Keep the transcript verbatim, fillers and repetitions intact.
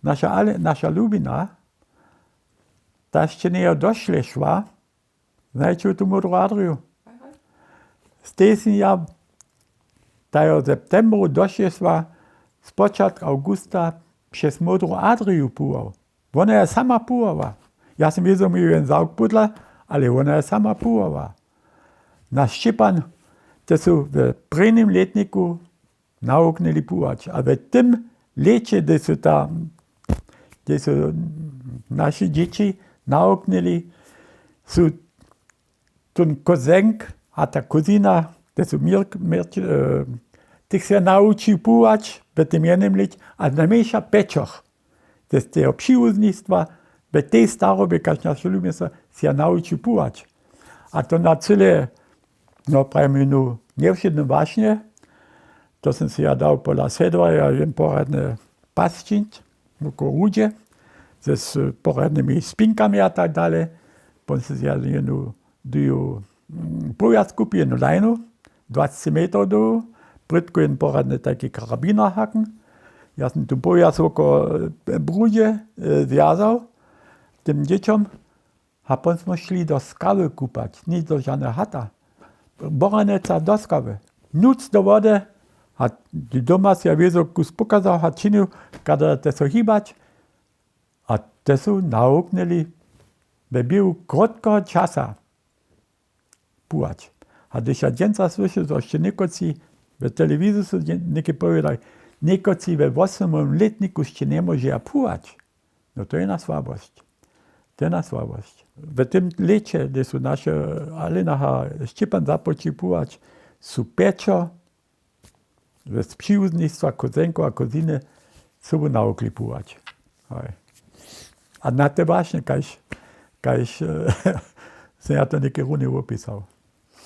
naša, ale naša lubina, ta sće njejo došle šła. Znajće tu módru Adriju? Stej sym ja tajo w septembru došle šła, spočatk awgusta přez módru Adriju puwał. Wona je sama puwała. Ja sym wězo měł jen zawk pódla, ale wona je sama puwała. Naš Šćěpan, te su w prěnim lětniku nawuknyli puwać. A w tym lěće, hdy su ta, hdy su naše dźěći nawuknyli, su tón kozenk a ta kuzina, hdy su měrk měrk tych se nawučił puwać w tym jenym lěće, a najmjeńša pjećoch z teho přiwuznistwa, w tej starobje kaž naše lubinstwa, se ja nawučił puwać. A to na cyle, no prajmy, nu njewšědnym wašnje. To sym se ja dał pola sedła ja jen poradny pasćińć woko rudźe z poradnymi spinkami a tak dale. Pon se ja jenu duju powjazku pijenu lajnu, dwacci metrow dołhu, prědko jen poradny tajki karabiner haken. Ja sym tu powjazk woko brudźe zwjazał tym dźěćom. A pon smo šli do skały kupać, nic do žane hata, boraneca do skały, nuc do wody. A doma se ja wězo kus pokazał a činił, kada te so hibać. A te su nawuknyli w běhu krótkeho časa puwać. A hdyž ja dźensa słyšu, zo sće někotři w telewiziji su něke powědali, někotři we wosomym lětniku sće njemóžeja puwać, no to je na słabosć. To je na słabosć. W tym lěće, hdy su naše Alena a Šćěpan započili puwać, su pjećo z přiwuznistwa kozenkow a koziny sobu nawukli puwać. A na te wašnje kaž kaž sym ja to něke runje wopisał.